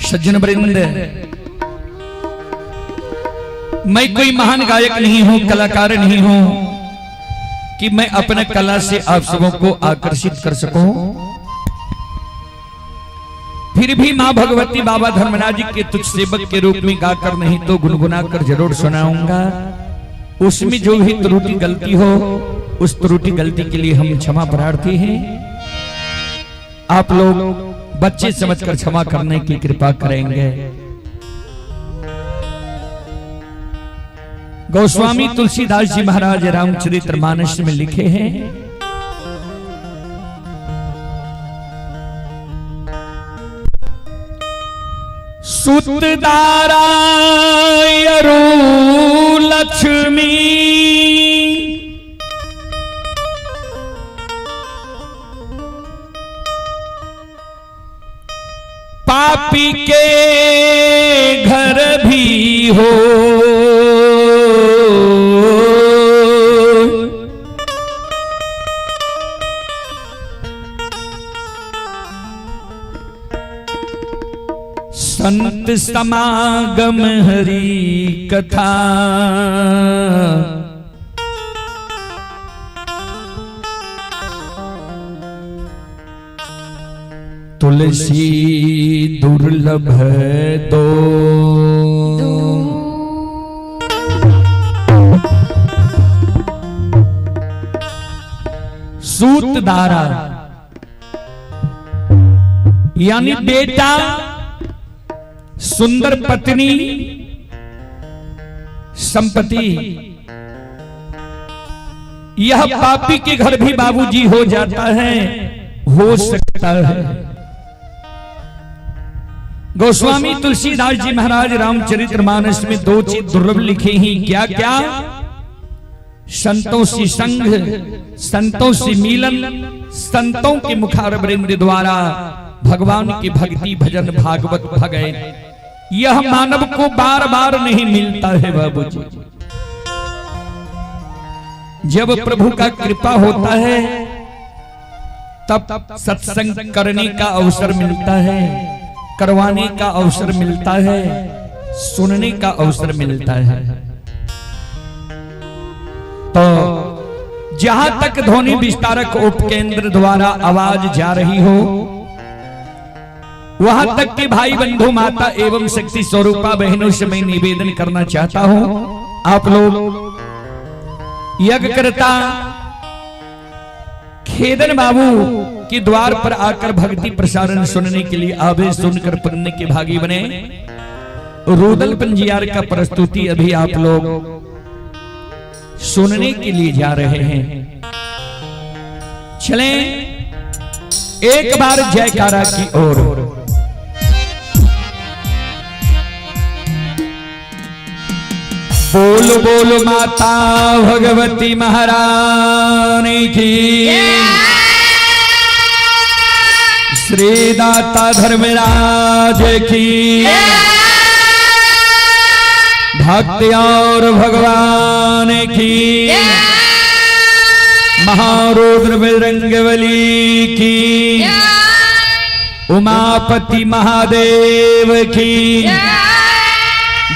सज्जन वृंद, मैं कोई महान गायक नहीं हूं, कलाकार नहीं हूं कि मैं अपने कला से आप सबों को आकर्षित कर सकूं। फिर भी मां भगवती बाबा धर्मनाथ जी के तुच्छ सेवक के रूप में गाकर नहीं तो गुनगुना कर जरूर सुनाऊंगा। उसमें जो भी त्रुटि गलती हो, उस त्रुटि गलती के लिए हम क्षमा प्रार्थी हैं। आप लोग बच्चे समझकर क्षमा करने की कृपा करेंगे। गोस्वामी तुलसीदास जी महाराज रामचरितमानस में लिखे हैं, सुतदारा अरु लक्ष्मी पापी के घर भी हो, संत समागम हरि कथा। तुलसी दुर्लभ दो। सूतदारा यानी बेटा, सुंदर पत्नी, संपत्ति, यह पापी के घर भी बाबूजी हो जाता है, हो सकता है। गोस्वामी तुलसीदास जी महाराज रामचरितमानस में दो चीज दुर्लभ लिखे ही, क्या क्या? संतों से संग, संतों से मिलन, संतों के मुखारवृंद द्वारा भगवान की भक्ति भजन भागवत भगत, यह मानव को बार बार नहीं मिलता है बाबूजी। जब प्रभु का कृपा होता है तब सत्संग करने का अवसर मिलता है, करवाने का अवसर मिलता है, सुनने का अवसर मिलता है। तो जहां तक ध्वनि विस्तारक उपकेंद्र द्वारा आवाज जा रही हो, वहां तक के भाई बंधु, माता एवं शक्ति स्वरूपा बहनों से मैं निवेदन करना चाहता हूं, आप लोग यज्ञकर्ता खेदन बाबू के द्वार पर आकर भक्ति प्रसारण सुनने के लिए आवे, सुनकर पुण्य के भागी बने। रुदल पंजियार का प्रस्तुति अभी आप लोग सुनने के लिए जा रहे हैं। चलें एक बार जयकारा की ओर। बोल बोल माता भगवती महारानी की, श्री दाता धर्मराज की, भक्ति और भगवान की, महारुद्र बजरंगबली की, उमापति महादेव की,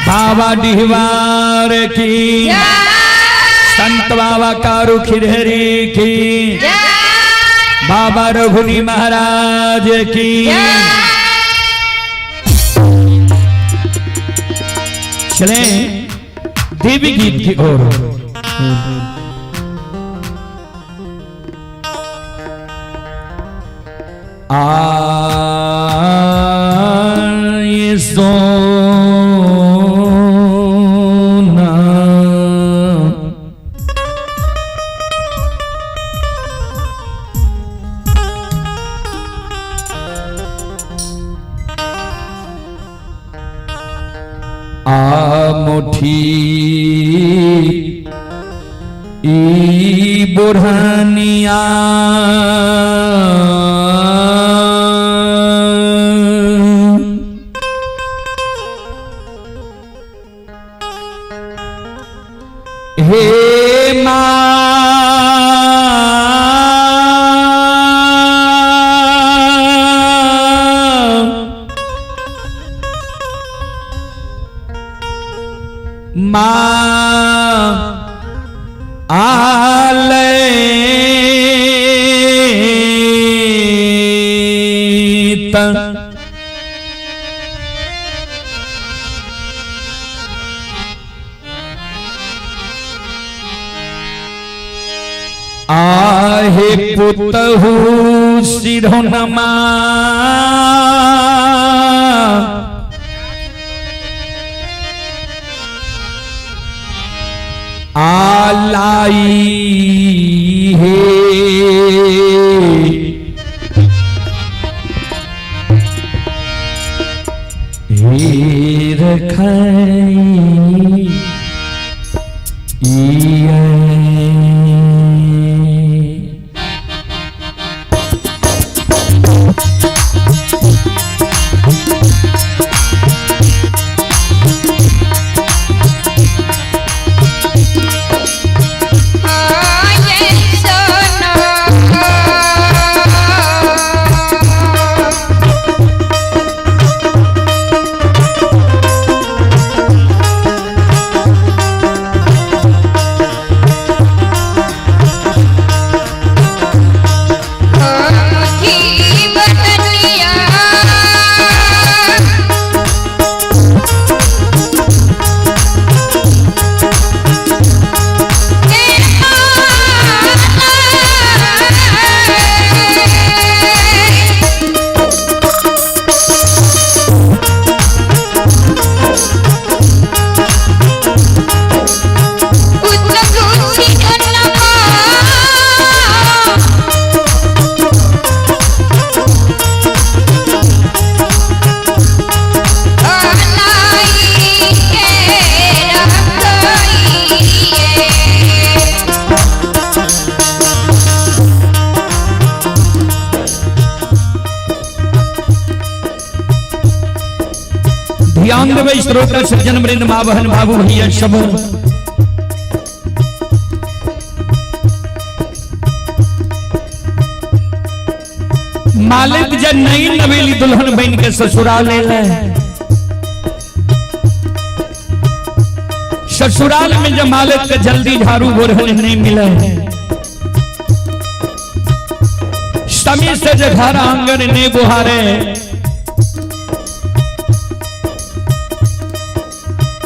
बाबा डिहवार की, संत बाबा कारू खिरहरी की, बाबा रघुनी महाराज की। चलें देवी गीत की ओर। आए सोना आ मुठी ई बुरहानिया, हे मां गीत। आहे पुतहु सिरहुनमा आलाई हे हीर खाई ध्यान देवे श्रोता सज्जन वृंद माँ बहन बाबू भैया सब। मालिक जब नई नवेली दुल्हन बन के ससुराल ले, ससुराल में जब मालिक के जल्दी झाड़ू बोरहन नहीं मिले, समय से जो घर आंगन नहीं बुहारे,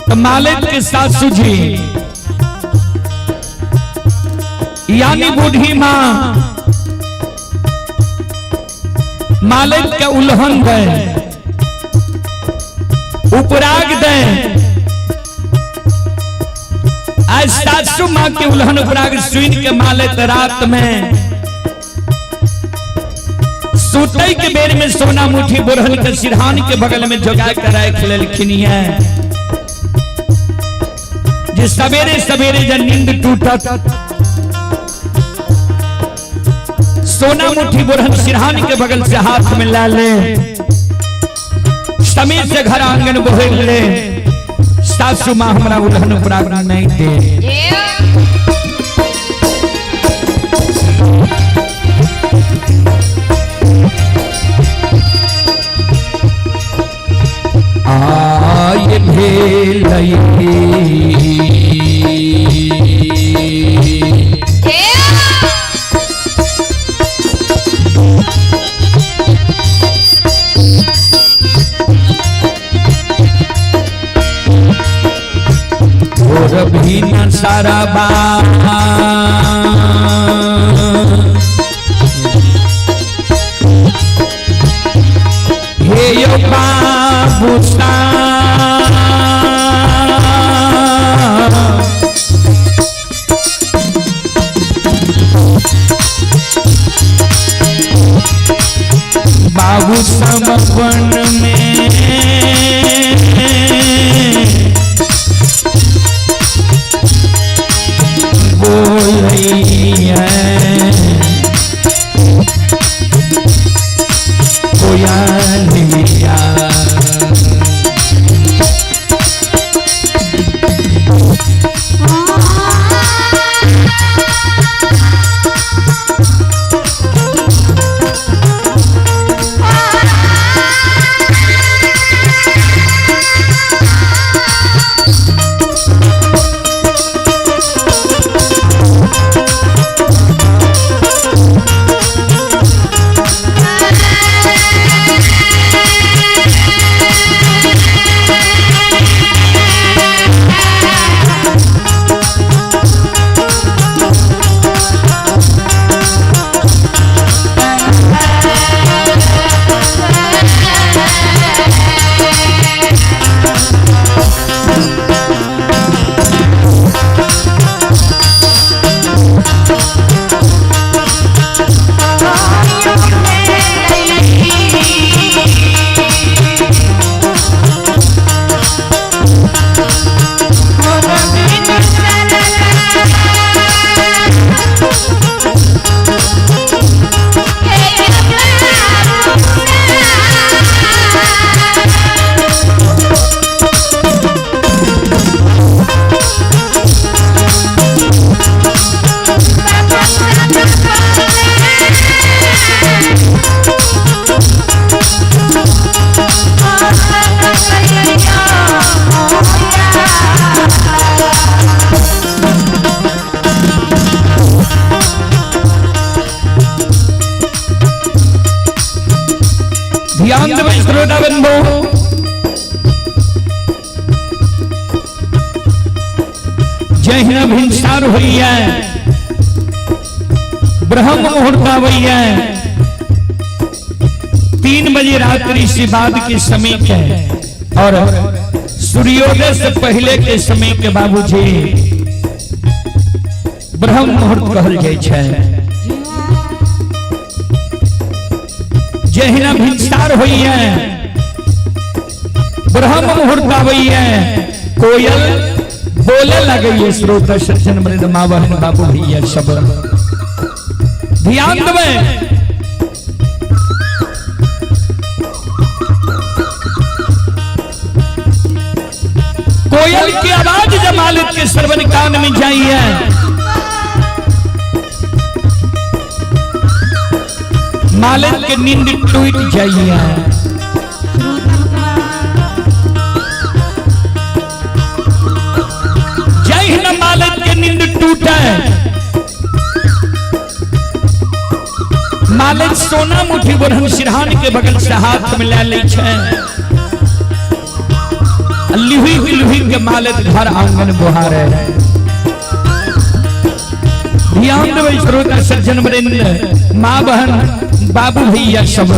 तो मालिक के सासू जी यानी बूढ़ी मां मालिक के उल्हन दे, उपराग दे। आज सासू मां के उल्हन उपराग सुन के मालिक रात में सुतई के बेर में सोना मुठी बुरहन के सिरहान के बगल में जोगा कर रख लेलखिन है। जे सवेरे सवेरे जब नींद टूटत सोना मुठी बुरहन सिरहान के बगल से हाथ में ला ले, समय से घर आंगन बोहर ले, सासू मां हमरा उल्हन उपराग नहीं दे। आय भेलई भी न सारा हे यो बाबू बाबू समपन में कोयलिया। ध्यान देबै श्रोता बंधु, जहिना भिनसार होइए, ब्रह्म मुहूर्त आबैए, 3 बजे रात्रि से बाद के समय के और सूर्योदय से पहले के समय के बाबूजी ब्रह्म मुहूर्त कहल जाइ छै। जहिना भिनसार होइए, ब्रह्म मुहूर्त आबैए, कोयल बोले लगैए। श्रोता सज्जन वृंद, माँ बहन बाबू भैया सब ध्यान देबै। कोयल की आवाज जब मालिक के श्रवण कान में जाइए, मालिक के नींद टूट जाइए। जय न मालिक के नींद टूटे, मालिक सोना मुठी बढ़न सिरहान के बगल से हाथ में ले लै छै, लिहुई लिहुई के मालिक घर आंगन बुहारे। ध्यान देबै श्रोता सज्जन वृंद, माँ बहन बाबू भैया सब।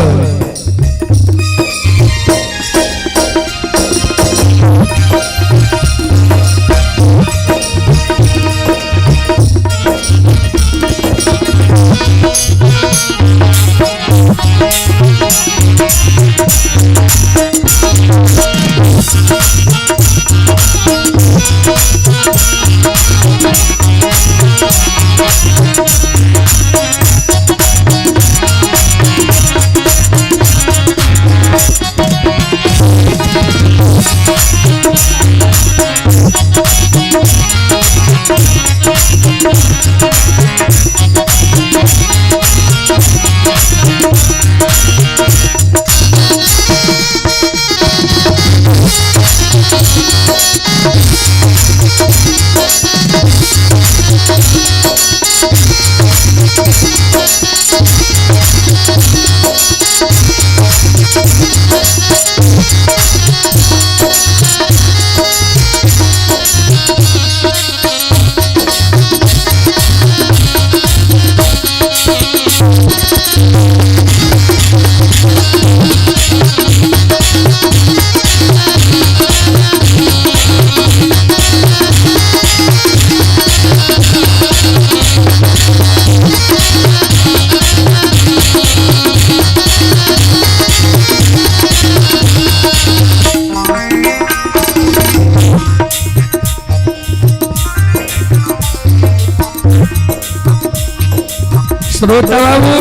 श्रोता बाबू,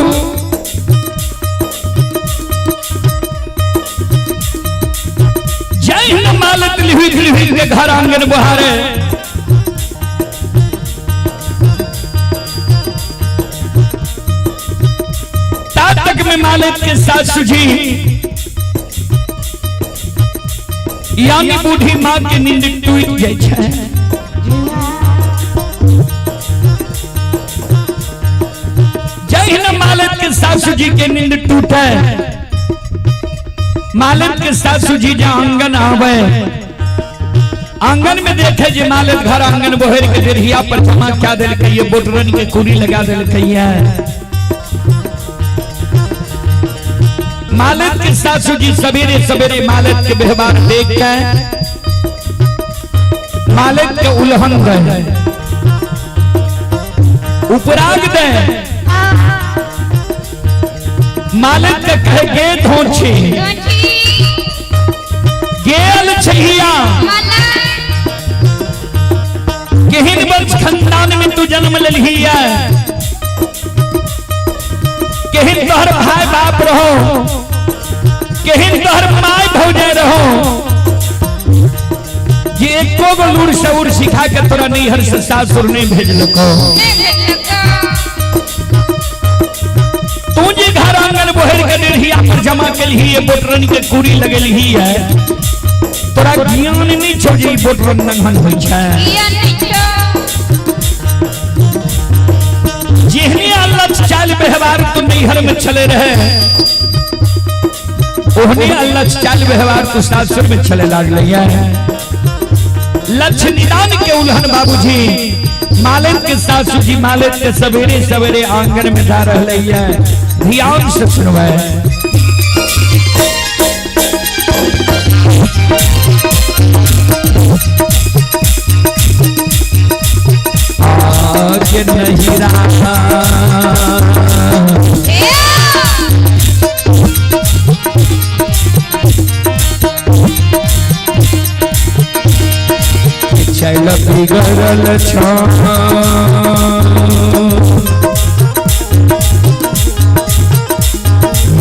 जय हिंद। मालत लिहुई लिहुई के घर आंगन बहारे, ता तक में मालत के सासू जी यानी बूढ़ी माँ के नींद टूट जाय छै। जहिना मालिक के सासू जी के नींद टूटे, मालिक के सासू जी जहाँ आंगन आवे, आंगन में देखे जे मालिक घर आंगन बोहर के देरिया पर जमा क्या दिल ये बोटरन के कुरी लगा दिल है। मालिक के सासू जी सवेरे सवेरे मालिक के व्यवहार देख के मालिक के उल्हन दे, उपराग दे, मालिक के कहे गे धोछी गेल छहिया, केहन वंश खानदान में तू जन्म लेलही है, केहन तोहर भाई बाप रहो, केहन तोहर माय भौजे रहो, जे एको गो लूर सऊर सिखा के तोरा नैहर से सासुर नहीं भेजलको। तू जे घर आंगन बोहर के डेढ़िया पर जमा केलही है, बोटरन के कुरी लगेलही है, तोरा ज्ञान नहीं छौ जे ई बोटरन नंगन होइ छै। जेहने अल्लाह चाल व्यवहार तो नैहर में चले रहे, ओहने अल्लछ चाल व्यवहार तो सासुर में चले लागल लक्ष्य निदान के उल्हन बाबूजी मालिक के सासू जी मालिक के सवेरे सवेरे आंगन में जा रहे है। ध्यान से सुनवाए। आज नहीं रहा चल बिगड़ल छो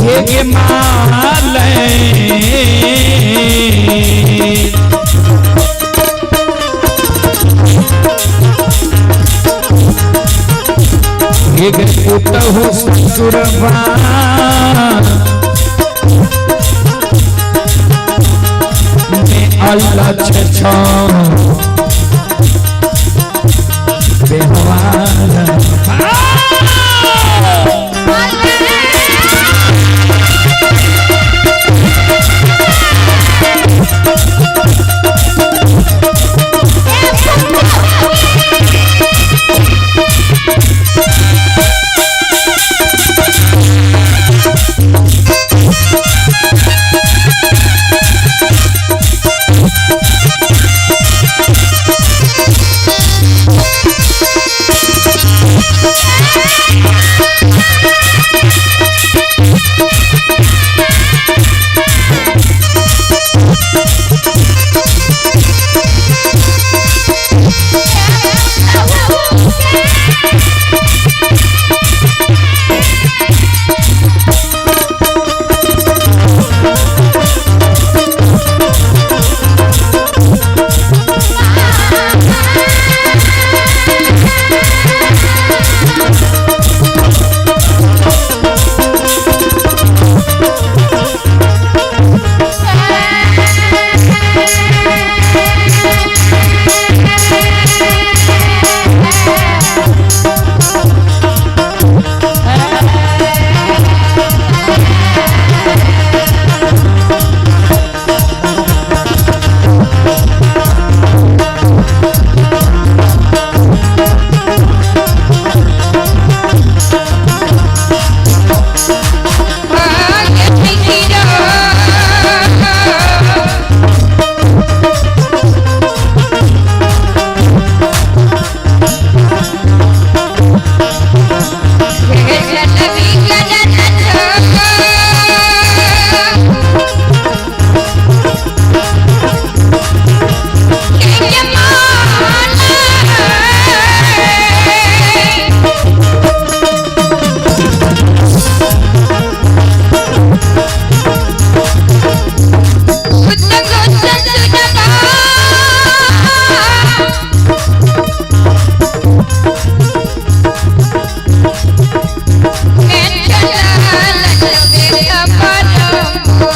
हे माल एक पुतहु ससुरबा में अल्लाह छो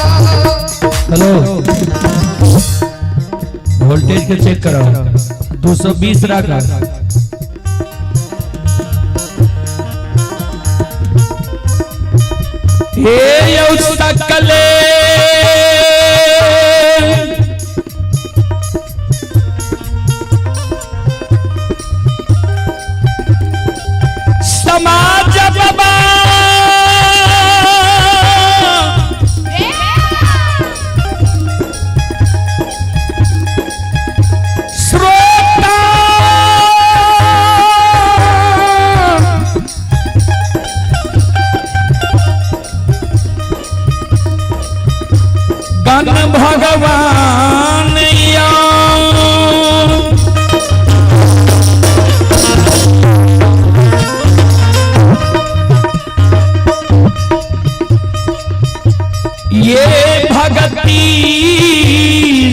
हेलो, वोल्टेज के चेक करो, 220 रखा। हे सकले समाज बाबा श्रोता गण भगवान या ये भगती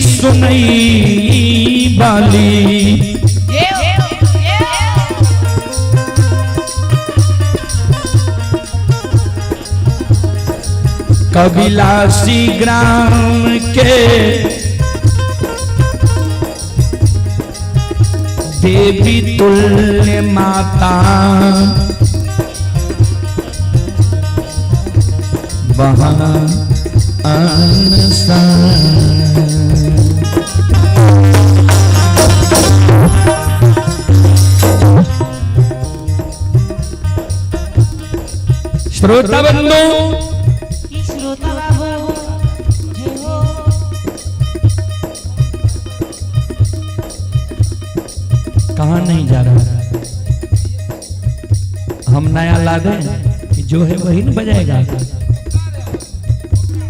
सुनई बाली कबिलासी ग्राम के देवी तुल्य माता वहां आन। श्रोता बंधु, श्रोता बाबू, जय हो। कहाँ नहीं जा रहा? हम नया ला दें कि जो है वही न बजाएगा?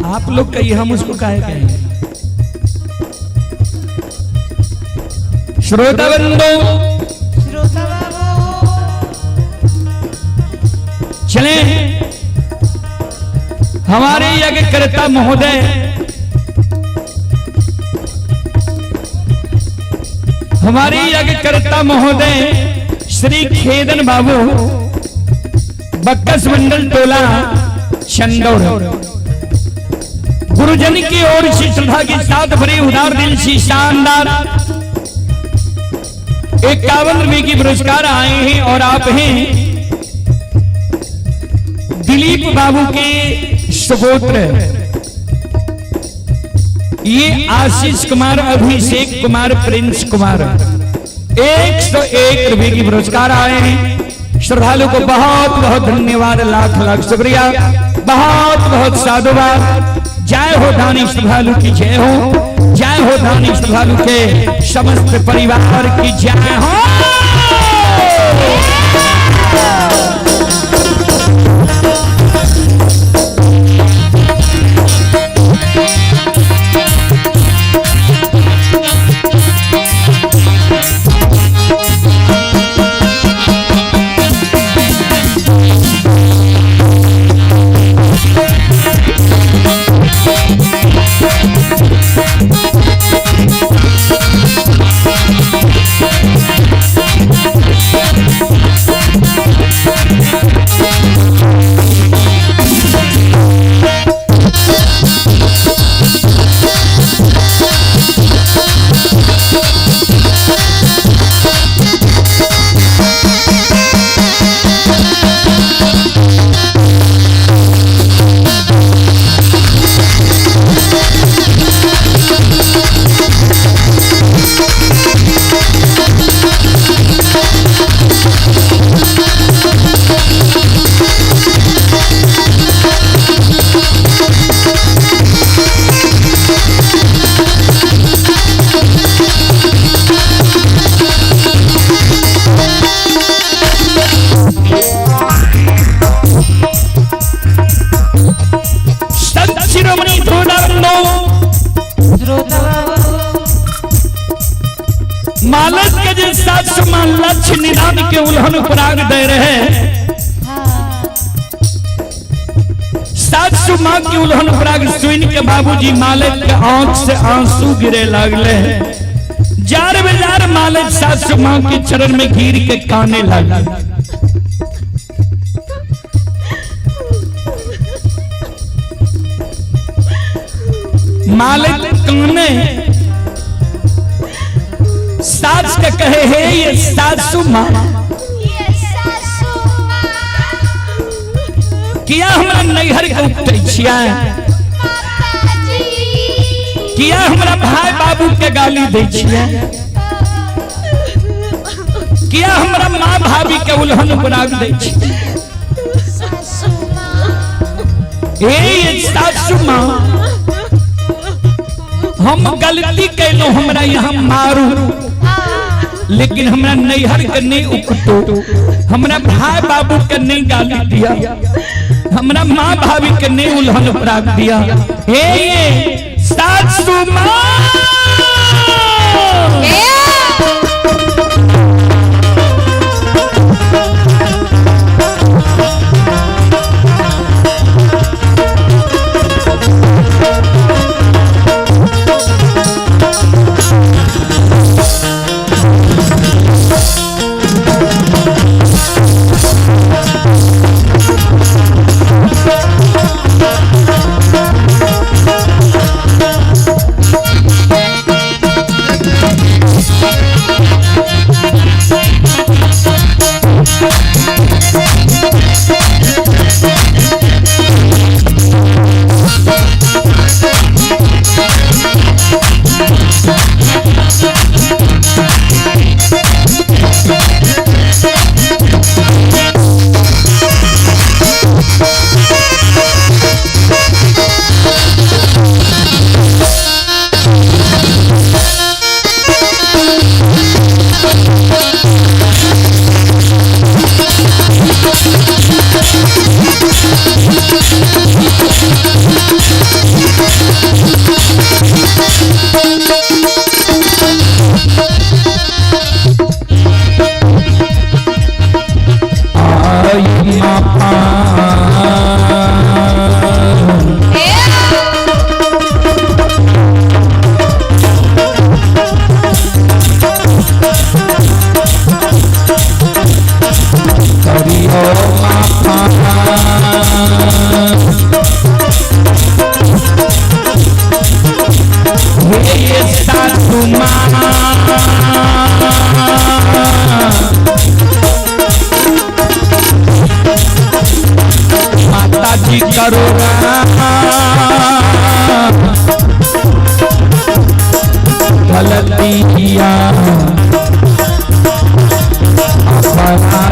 आप लोग कहिए, हम उसको काहे कहेंगे? श्रोता बंधु, श्रोता बाबू, चले। हमारे यज्ञकर्ता महोदय, हमारे यज्ञकर्ता महोदय श्री खेदन बाबू, बक्कस मंडल टोला चंदौर, गुरुजन की ओर से श्रद्धा के साथ भरे उदार दिल से शानदार 51 रुपए की पुरस्कार आए हैं और आप हैं दिलीप बाबू के सुपुत्र ये आशीष कुमार, अभिषेक कुमार, प्रिंस कुमार, 101 रुपए की पुरस्कार आए हैं। श्रद्धालु को बहुत बहुत धन्यवाद, लाख लाख शुक्रिया, बहुत बहुत साधुवाद। जय हो दानी श्रद्धालु की जय हो, जय हो दानी श्रद्धालु के समस्त परिवार की जय हो। संत शिरोमणि श्रोता श्रोता बाबू, मालक के जे सासु मां लक्ष्य निदान के उल्हन पराग दे रहे, सासु मां के उल्हन पराग सुन के बाबूजी मालक के आंख से आंसू गिरे लगले। जार बेजार मालक सासु मां के चरण में गिर के काने लगे। मालिक काने, सास के कहे, हे ये सासू माँ, ये सासू माँ, किया हमरा नैहर के उपटै छियै? माताजी, किया हमरा भाई बाबू के गाली दै छियै? किया हमरा माँ भाभी के उल्हन बना दै छियै? सासू माँ, हे ये सासू माँ, हम गलती कैलहुं, हमरा यहाँ मारू, लेकिन हमरा नैहर के नहीं उकटो, हमरा भाई बाबू के नहीं गाली दिया, हमरा माँ भाभी के नहीं उल्हन पराग दिया। हे ये सासू माँ। अरु राम गलतिया अपराधा।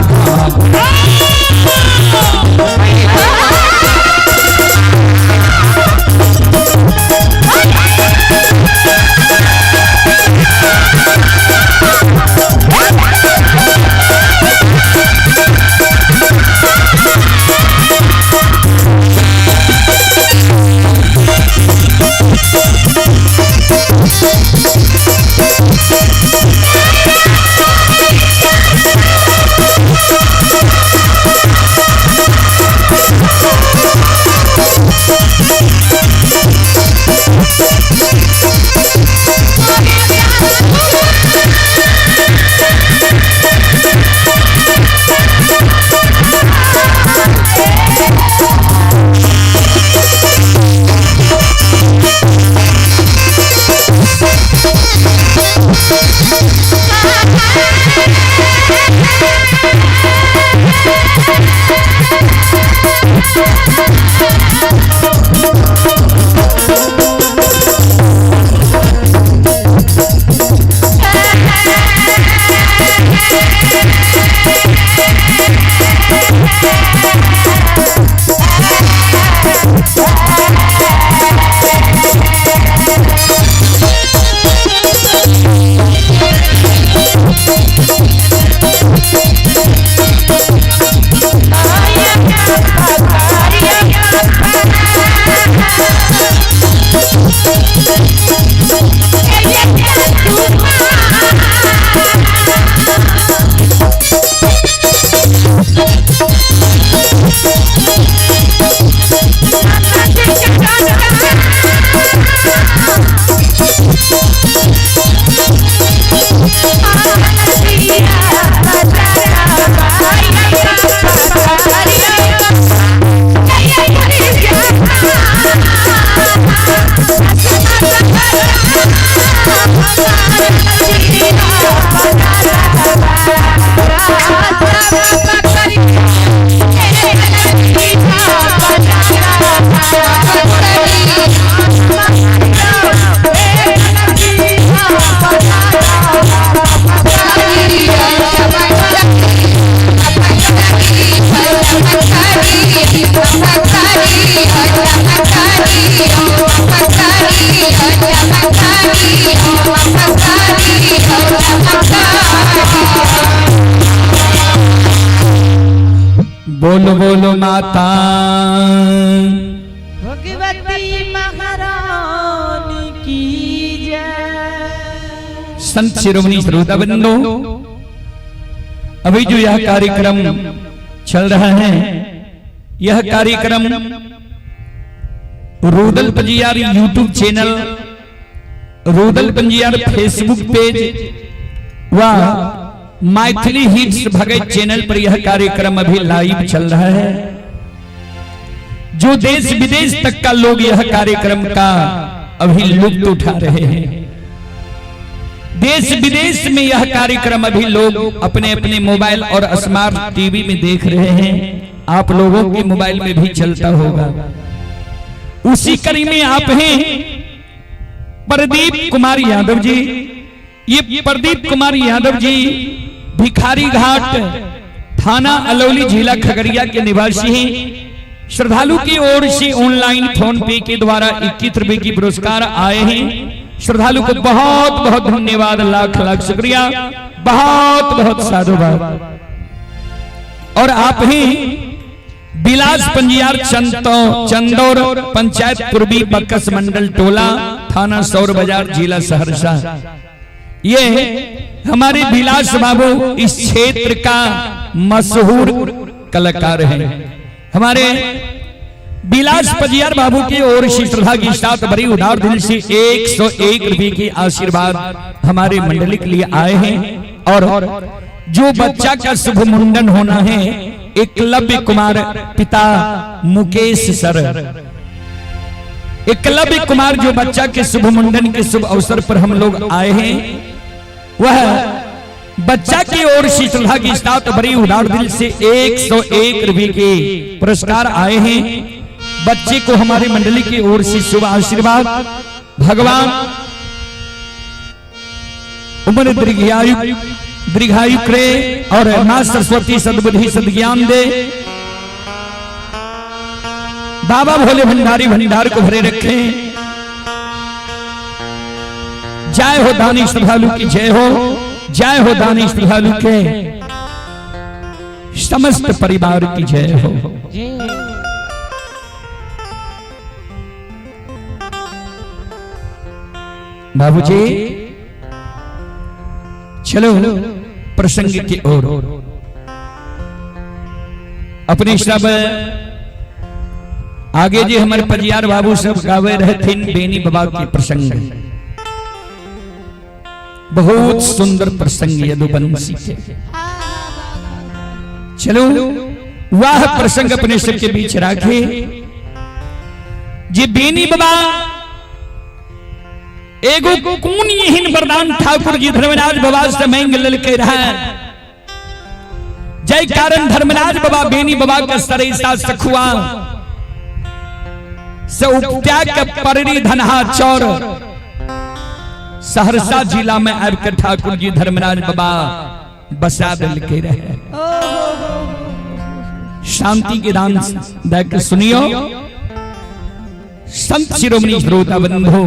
बोलो बोलो माता भगवती महारानी की जय। संत शिरोमणि श्रोता बंधु, अभी जो यह कार्यक्रम चल रहा है, यह कार्यक्रम Rudal Panjiyar YouTube channel, Rudal Panjiyar Facebook page व मैथिली हिट्स भगत चैनल पर यह कार्यक्रम अभी लाइव चल रहा है। जो देश विदेश तक का लोग यह कार्यक्रम का अभी लुत्फ उठा रहे हैं। देश विदेश में यह कार्यक्रम अभी लोग अपने अपने मोबाइल और स्मार्ट टीवी में देख रहे हैं। आप लोगों के मोबाइल में भी चलता होगा। उसी कड़ी में आप हैं प्रदीप कुमार यादव जी। ये प्रदीप कुमार यादव जी भिखारी घाट थाना अलौली जिला खगड़िया के निवासी हैं। श्रद्धालु की ओर से ऑनलाइन फोन पे के द्वारा 21 रुपए की पुरस्कार आए हैं। श्रद्धालु को बहुत बहुत धन्यवाद, लाख लाख शुक्रिया, बहुत बहुत साधुवाद। और आप ही बिलास पंजियार चंदौर पंचायत पूर्वी बक्कस मंडल टोला थाना सौर बाजार जिला सहरसा। ये हमारे बिलास बाबू इस क्षेत्र का मशहूर कलाकार हैं। हमारे बिलास पंजियार बाबू की ओर से श्रद्धा की साथ बड़ी उदार दिल से 101 रुपए की आशीर्वाद हमारे मंडली के लिए आए हैं। और जो बच्चा का शुभ मुंडन होना है, एकलव्य कुमार पिता मुकेश सर, एकलव्य कुमार जो बच्चा के शुभ मुंडन के शुभ अवसर पर हम लोग आए हैं, वह बच्चा की ओर से श्रद्धा की साथ बड़ी उदार दिल से 101 रुपए के पुरस्कार आए हैं। बच्चे को हमारी मंडली की ओर से शुभ आशीर्वाद। भगवान उम्र दीर्घायु दीर्घायु करे और मां सरस्वती सद्बुद्धि सद्ज्ञान दे। बाबा भोले भंडारी भंडार को भरे रखें। जय हो दानी श्रद्धालु की जय हो, जय हो दानी श्रद्धालु के समस्त परिवार की जय हो। बाबूजी चलो प्रसंग की ओर। अपने सब आगे जी हमारे पजियार बाबू सब गावे रहथिन बेनी बाबा के प्रसंग। बहुत सुंदर प्रसंग यदुवंशी के। चलो वह प्रसंग अपने सबके बीच राखे। जे बेनी बाबा एगो कौन एहन वरदान ठाकुर जी धर्मराज बाबा से मांग ललके रहे, जय कारण धर्मराज बाबा बेनी बाबा के सरेसा सखुआ से उपत्या के पररी धनहा चौर सहरसा जिला में आबि के ठाकुर जी धर्मराज बाबा बसा दिलके रहे। शांति के दान दे के सुनियो संत शिरोमणि श्रोता बंधु।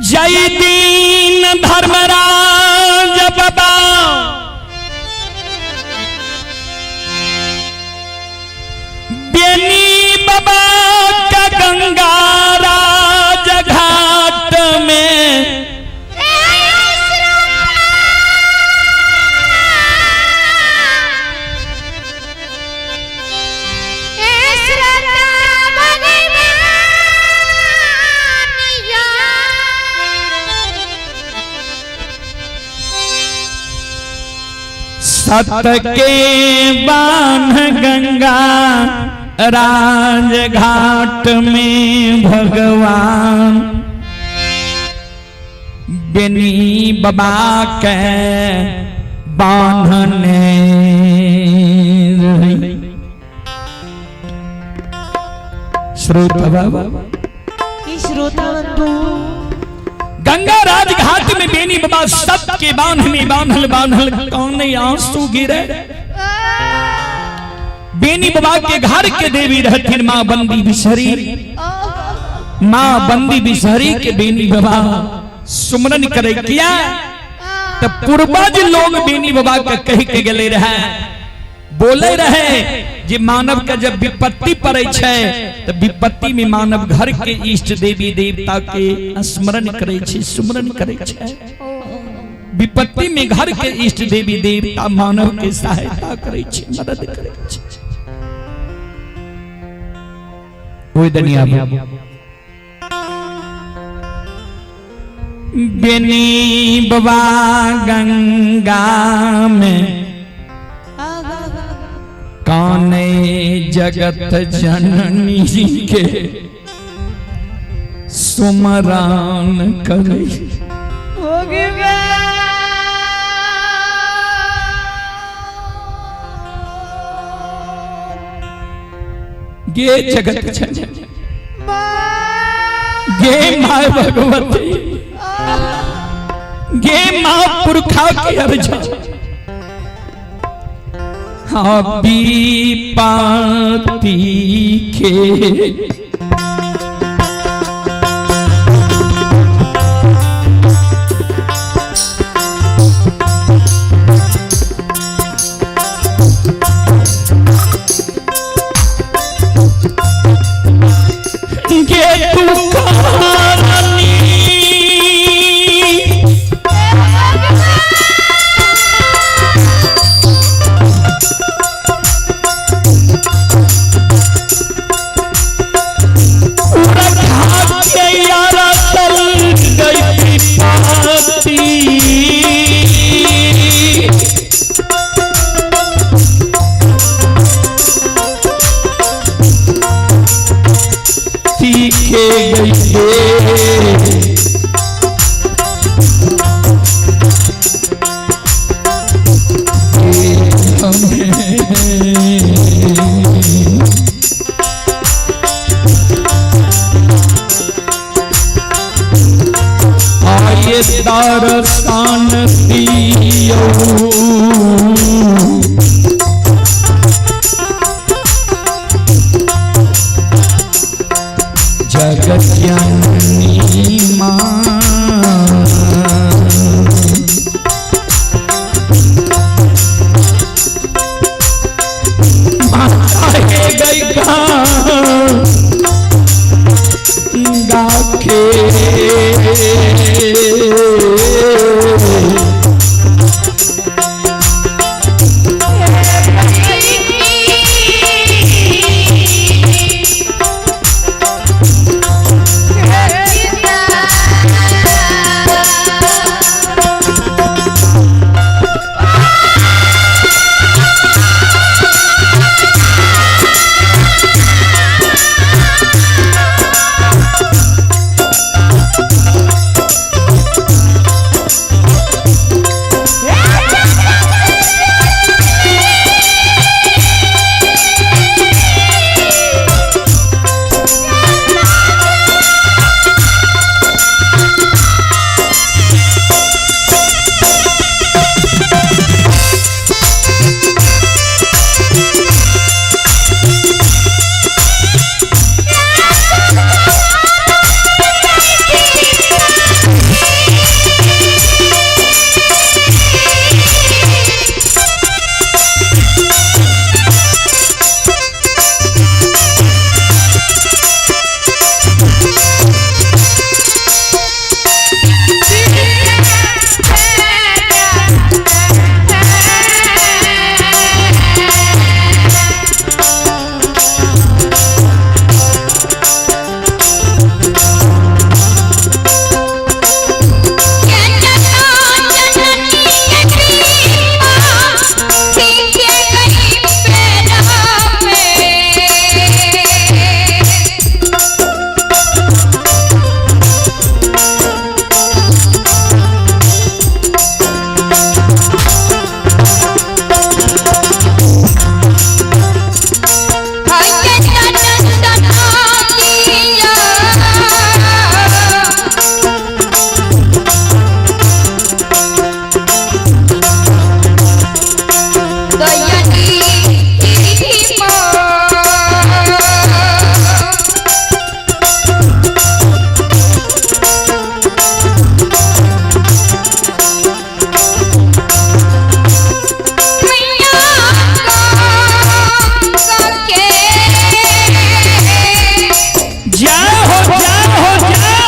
जय दीन धर्मराज बाबा बेनी बाबा का गंगा राज घाट में सत के बांध गंगा राज घाट में भगवान बेनी बाबा के बांधने रही। श्रोता बाबा श्रोता बंधु, गंगा राज घाट में बेनी बाबा सत के बांध में बांधल बांधल कौन आंसू गिरे। बेनी बाबा के घर के देवी रहथिन मां बंदी बिसहरी। मां बंदी बिसहरी के बेनी बाबा सुमरन करे किया तो पूर्वज लोग बेनी बाबा के कह के गेले रहे, बोले रहे जे मानव के जब विपत्ति पड़े छै तो विपत्ति में मानव घर के इष्ट देवी देवता के स्मरण करे छै, सुमरन करे छै। विपत्ति में घर के इष्ट देवी देवता मानव के सहायता करे छै, मदद करे छै। ओइ दनिया बेनी बाबा गंगा में काने जगत जननी के सुमरान करे। गे जगत जननी गे मां भगवती गे मां पुरखा के अर्जा पाती के गे तू कहानी यारा चल गई पाती तीखे गई हमें जगत जननी माँ। माता हे गई गाखे जय हो जय हो जय हो।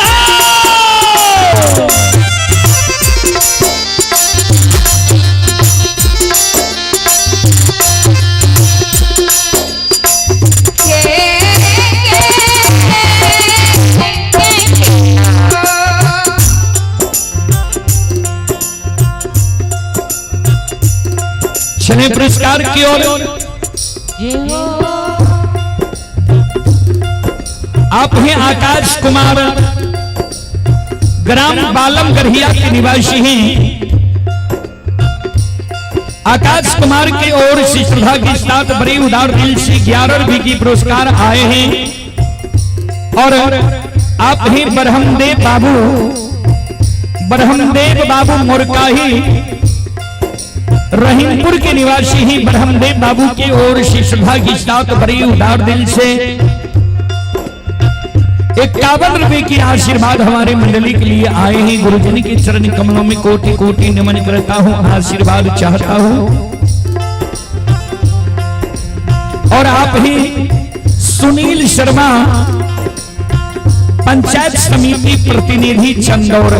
चले पुरस्कार की ओर। जय हो। आप हैं आकाश कुमार, ग्राम बालम गढ़िया के निवासी हैं। आकाश कुमार की ओर से श्रद्धा के साथ बड़ी उदार दिल से 11 रुपए की पुरस्कार आए हैं। और आप ही ब्रह्मदेव बाबू, ब्रह्मदेव बाबू मुरकाही रहीमपुर के निवासी ही ब्रह्मदेव बाबू की ओर से श्रद्धा के साथ बड़ी उदार दिल से 51 रुपए की आशीर्वाद हमारे मंडली के लिए आए हैं। गुरुजन के चरण कमलों में कोटि कोटि नमन करता हूं, आशीर्वाद चाहता हूं। और आप ही सुनील शर्मा, पंचायत समिति प्रतिनिधि चंदौर,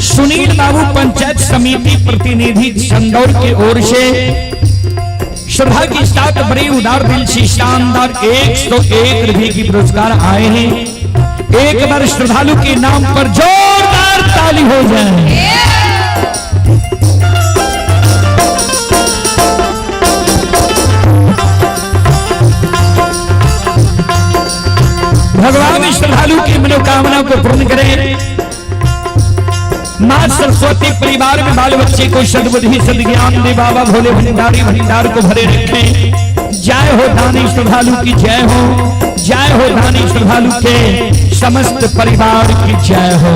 सुनील बाबू पंचायत समिति प्रतिनिधि चंदौर की ओर से श्रद्धा के साथ बड़े उदार दिल से शानदार 101 रुपए की पुरस्कार आए हैं। एक बार श्रद्धालु के नाम पर जोरदार ताली हो जाए। भगवान श्रद्धालु की मनोकामना को पूर्ण करें। मां सरस्वती परिवार में बाल बच्चे को सद्बुद्धि सद्ज्ञान दे। बाबा भोले भंडारी भंडार को भरे रखें। जय हो दानी श्रद्धालु की जय हो, जय हो दानी श्रद्धालु के समस्त परिवार की जय हो।